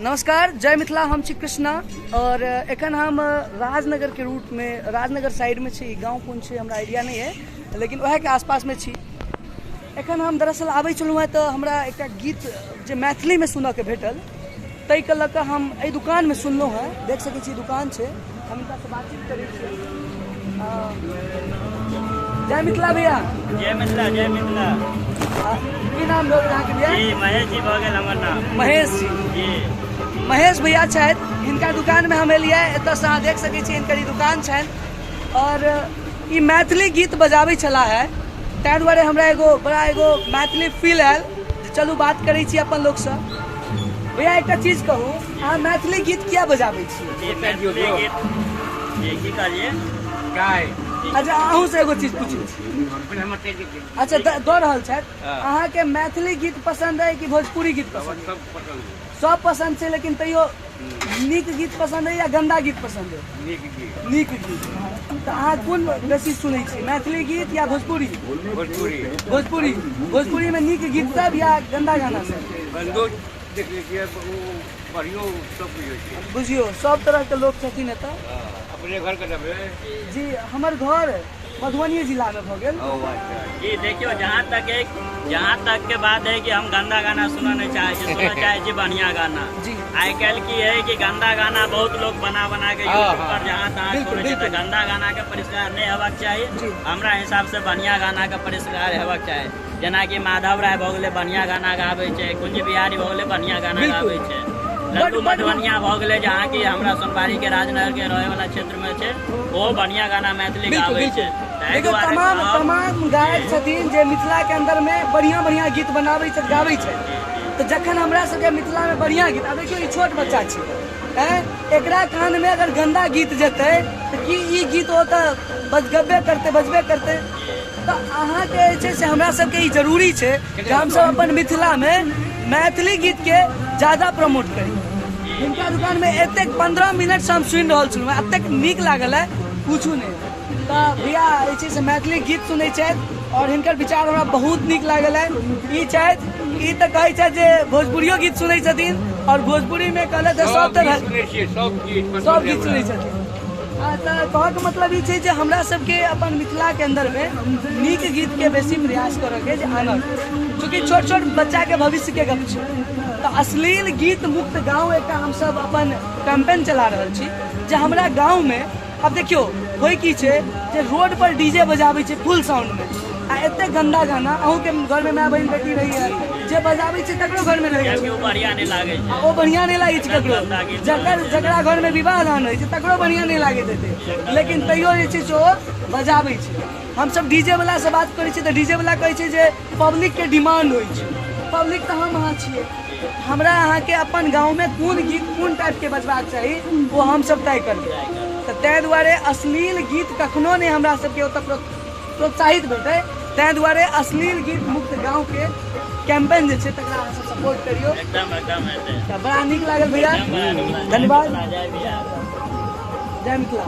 नमस्कार, जय मिथिला। हम छी कृष्णा और एखन हम राजनगर के रूट में, राजनगर साइड में छी। गाँव कोन छै हमरा आइडिया नहीं है, लेकिन वएह के आसपास में छी। एखन हम दरअसल आबै छलहुँ हेँ तऽ हमरा एकटा गीत जे मैथिलीमे सुनऽके भेटल, ताहिके लऽ कऽ हम एहि दुकानमे सुनलहुँ हेँ। देख सकै छी दुकान छै, हम हिनकासँ बातचीत करै छियै। जय मिथिला भैया। जय मिथिला, जय मिथिला। की नाम भऽ गेल अहाँके भैया? जी महेश जी भऽ गेल हमर नाम। महेश जी। जी महेश भैया छथि, हिनका दुकानमे हम एलियै। एतऽसँ अहाँ देख सकै छी हिनकर ई दुकान छनि और ई मैथिली गीत बजाबै छलाह है, ताहि दुआरे हमरा एगो बड़ा एगो मैथिली फील आयल जे चलू बात करै छी अपन लोकसँ। भैया एकटा चीज कहू, अहाँ मैथिली गीत किया बजाबै छी? जी मैथिली गीत जी की कहलियै? अच्छा अहूँसँ एगो चीज पूछै छी। अच्छा दऽ रहल छथि। अहाँके मैथिली गीत पसन्द अइ कि भोजपुरी गीत पसन्द अइ? सब पसन्द छै, लेकिन तैयो नीक गीत पसन्द अइ या गन्दा गीत पसन्द अइ? नीक गीत। तऽ अहाँ कोन बेसी सुनै छी, मैथिली गीत या भोजपुरी? भोजपुरी। भोजपुरी। भोजपुरीमे नीक गीत सब या गन्दा गाना सब? गंदो देख लै छियै, बढ़ियो सब कुछ होइ छै। बुझियौ सब तरहके लोक छथिन एतऽ। अपने घर कतऽ भेल? जी हमर घर मधुबनी जिलामे भऽ गेल। ओ अच्छा। जी देखियौ, जहाँ तक के बात है कि हम गंदा गाना सुनऽ नहीं चाहे छी, सुनऽ चाहे छी बढ़िया गाना। जी। आइ काल्हि की है कि गंदा गाना बहुत लोग बना बना के यूट्यूब पर जहाँ तहाँ छोड़ै छै, तऽ गंदा गाना के परिष्कार नहीं हेबाक चाही। हमरा हिसाब से बढ़िया गाना के परिष्कार हेबाक चाही। जेनाकि माधव राय भऽ गेलै, बढ़िया गाना गाबै छै। कुंज बिहारी भऽ गेलै, बढ़िया गाना गाबै छै। लड्डू मधुबनिया भऽ गेलै, जहाँ की हमरा सोनबारी के राजनगर के रहे वाला क्षेत्र में छै, ओहो बढ़िया गाना मैथिली गाबै छै। देखियौ तमाम तमाम गायक छथिन जे मिथिला के अंदर में बढ़िया बढ़िया गीत बनाबै छथि, गाबै छथि। तऽ जखन हमरा सबके मिथिला में बढ़िया गीत, आब देखियौ ई छोट बच्चा छै, एकरा कान में अगर गंदा गीत जेतै तऽ की ई गीत ओतऽ बजगबे करतै, बजबे करतै। तऽ अहाँके जे छै से हमरा सबके ई जरूरी छै जे हमसब अपन मिथिला में मैथिली गीत के ज्यादा प्रमोट करी। हिनका दुकान में एतेक 15 मिनट से हम सुनि रहल छलहुँ, एतेक नीक लागल है पूछू नहि। तऽ भैया जे छै से मैथिली गीत सुनै छथि और हिनकर विचार हमरा बहुत नीक लागल है। ई छथि, ई तऽ कहै छथि जे भोजपुरियो गीत सुनै छथिन और भोजपुरी में कहलथि सब तरह सब गीत सुनै छथिन। तऽ कहऽके मतलब ई छै जे हमरा सबके अपन मिथिलाके अन्दरमे नीक गीतके बेसी प्रयास करऽके जे आनऽ, चूँकि छोट छोट बच्चाके भविष्यके गप छै। तऽ अश्लील गीत मुक्त गाँव एकटा हमसब अपन कैंपेन चला रहल छी जे हमरा गाँवमे आब देखियौ होइ की छै जे रोड पर डीजे बजाबै छै फुल साउंडमे आ एते गंदा गाना। अहूँके घरमे माय बहिन बेटी रहैया, जे बजाबै छै तकरो घरमे रहै छै। ओ बढ़िया नहि लागै छै। ओ बढ़िया नहि लागै छै ककरो, जकर जकरा घरमे विवाह दान होइ छै तकरो बढ़िया नहि लागैत हेतै, लेकिन तैयो जे छै से ओ बजाबै छै। हमसब डीजे वला से बात करै छियै तऽ डीजे वला कहै छै जे पब्लिकके डिमांड होइ छै। पब्लिक तऽ हम अहाँ छियै, हमरा अहाँके अपन गाँवमे कोन गीत कोन टाइपके बजबाक चाही ओ हमसब तय करबै। तऽ ताहि दुआरे अश्लील गीत कखनो नहि हमरा सबके ओतऽ प्रोत्साहित भेटै, ताहि दुआरे अश्लील गीत मुक्त गाँवके कैंपेन जे छै तकरा अहाँ सब सपोर्ट करियौ। एकदम एकदम हेतै। तऽ बड़ा नीक लागल भैया, धन्यवाद। जय बिहार, जय मिथिला।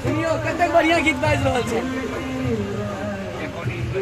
सुनियौ कतेक बढ़िया गीत बाजि रहल छै।